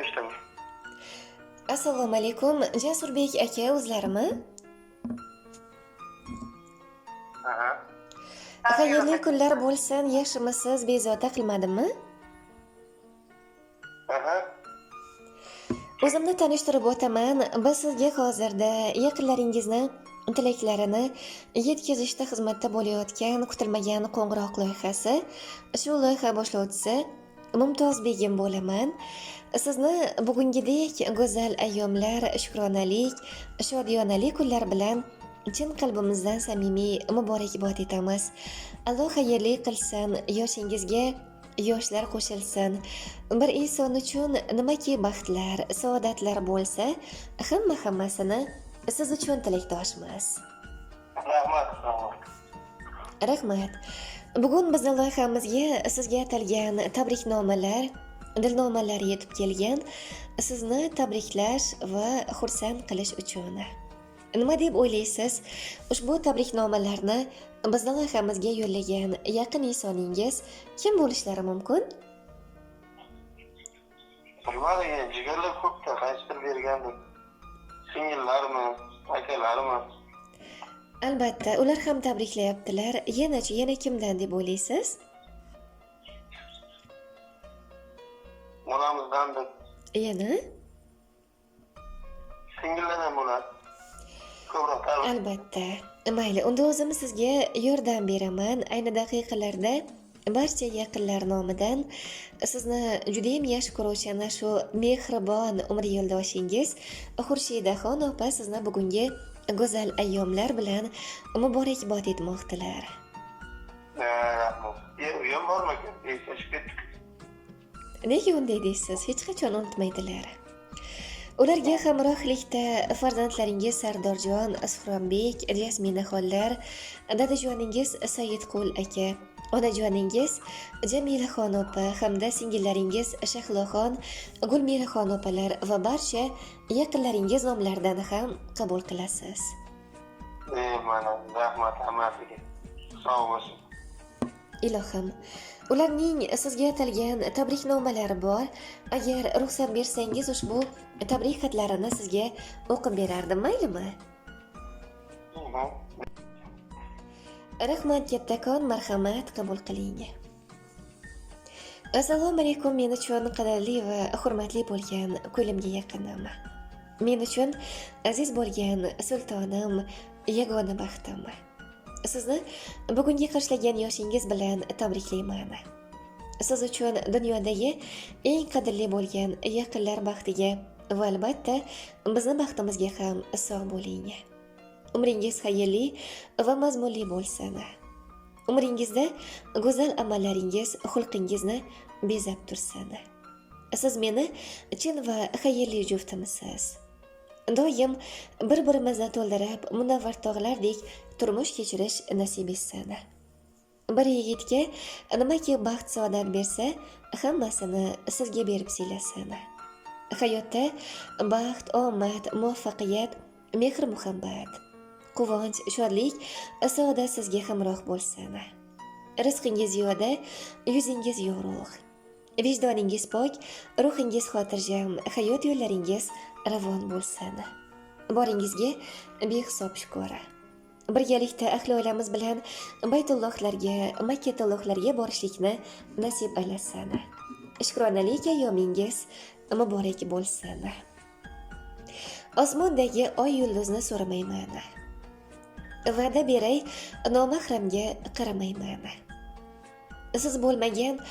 Eshitaman. Assalomu alaykum, Jasurbek aka, o'zlarimi? Aha. Xayrli kunlar bo'lsin, yaxshimisiz, bezovta qilmadimmi? Aha. O'zimni tanishtirib o'taman. Biz sizga hozirda yaqinlaringizni tilaklarini yetkazishda xizmatda bo'layotgan kutilmagan qo'ng'iroq loyihasi. Shu loyiha boshlovchisi Mumtoz Begim bo'laman. Sizni bugungidek go'zal ayyomlar, shukronalik, shodiyonali kunlar bilan chin qalbimizdan samimiy muborakbod etamiz. Alloh xayrli qilsin, yoshingizga yoshlar qo'shilsin. Bir inson uchun nimaki baxtlar, saodatlar bo'lsa, hamma-hammasini siz uchun tilakdoshmiz. Rahmat, rahmat. Rahmat. Bugun bizni loyihamizga sizga atalgan tabriknomalar, dilnomalar yetib kelgan. Sizni tabriklash va xursand qilish uchun. Nima deb o'ylaysiz? Ushbu tabriknomalarni bizni loyihamizga yo'llagan yaqin insoningiz kim bo'lishlari mumkin? Bilmadim, jigarlar ko'pda, qaysidir bergandir. Singillarmi, akalarmi? Albatta, ular ham tabriklayaptilar. Yanachi, yana kimdan deb o'ylaysiz? Onamizdandir. Yana? Singillar ham bo'ladi. Ko'proq tabrik. Albatta. Mayli, unda o'zim sizga yordam beraman. Ayni daqiqalarda barcha yaqinlar nomidan sizni juda ham yaxshi ko'ruvchi ana shu mehribon umr yo'ldoshingiz Xurshidaxon opa sizni bugungi go'zal ayyomlar bilan muborakbod etmoqdilar. Rahmat. U ham bormakan, eslashib ketdik. Nega unday deysiz? Hech qachon unutmaydilar. Ularga hamrohlikda farzandlaringiz Sardorjon, Suhronbek, Jasminaxonlar, dadajoningiz Saidqul aka, onajoningiz Jamilaxon opa hamda singillaringiz Shahloxon, Gulmiraxon opalar va barcha yaqinlaringiz nomlaridan ham qabul qilasiz. Mana rahmat hammasiga. Sog' bo'lsin. Ilohim, ularning sizga atalgan tabriknomalari bor. Agar ruxsat bersangiz, ushbu tabrik xatlarini sizga o'qib berardim, maylimi? Rahmat kattakon, marhamat, qabul qiling. Assalomu alaykum, men uchun qadrli va hurmatli bo'lgan ko'nglimga yaqinim. Men uchun aziz bo'lgan sultonim, yagona baxtim. Sizni bugungi qarshilagan yoshingiz bilan tabriklayman. Siz uchun dunyodagi eng qadrli bo'lgan yaqinlar baxtiga va albatta bizni baxtimizga ham sog' bo'ling. Umringiz xayrli va mazmunli bo'lsin. Umringizda go'zal amallaringiz xulqingizni bezab tursin. Siz meni chin va xayrli juftimsiz. Doim bir-birimizni to'ldirib, munavvar tog'lardek turmush kechirish nasib etsin. Bir yigitga nimaki baxt saodat bersa, hammasini sizga berib siylasin. Hayotda baxt, omad, muvaffaqiyat, mehr-muhabbat, quvonch, shodlik, saodat sizga hamroh bo'lsin. Rizqingiz ziyoda, yuzingiz yorug', vijdoningiz pok, ruhingiz xotirjam, hayot yo'llaringiz ravon bo'lsin. Boringizga behisob shukr. Birgalikda ahli oilamiz bilan Baytullohlarga, Makkatullohlarga borishlikni nasib aylasin. Shukronalik ayyomingiz muborak bo'lsin. Osmondagi oy yulduzni so'ramayman. Va'da beray, nomahramga qaramayman. Siz bo'lmagan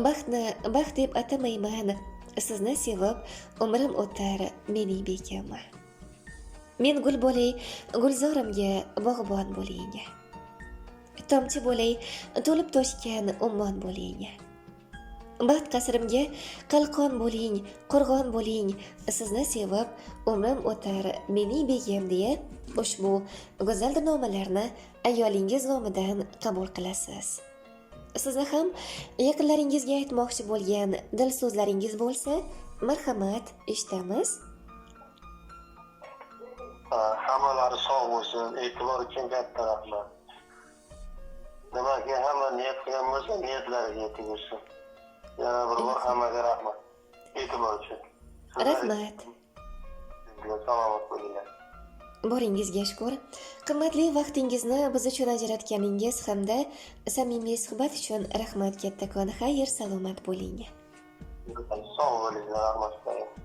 baxtni baxt deb atamayman. Sizni sevib umrim o'tar mening bekam. Men gul bo'lay, gulzorimga bog'bon bo'ling. Tomchi bo'lay, to'lib toshgan ummon bo'ling. Baxt qasrimga qalqon bo'ling, qo'rg'on bo'ling. Sizni sevib umrim o'tar mening begim deya ushbu go'zal dilnomalarni ayolingiz nomidan qabul qilasiz. Sizni ham yaqinlaringizga aytmoqchi bo'lgan dil so'zlaringiz bo'lsa, marhamat, eshitamiz. Hammalari sog' bo'lsin, e'tibor uchun katta rahmat. Nimaki hamma niyat qilgan bo'lsa, niyatlariga yetib bo'lsin. Yana bir bor hammaga rahmat. E'tibor uchun. Rahmat. Salomat bo'linglar. Boringizga shukur. Qimmatli vaqtingizni biz uchun ajratganingiz hamda samimiy suhbat uchun rahmat kattakon. Xayr, salomat bo'ling. Sog' bo'linglar, rahmat.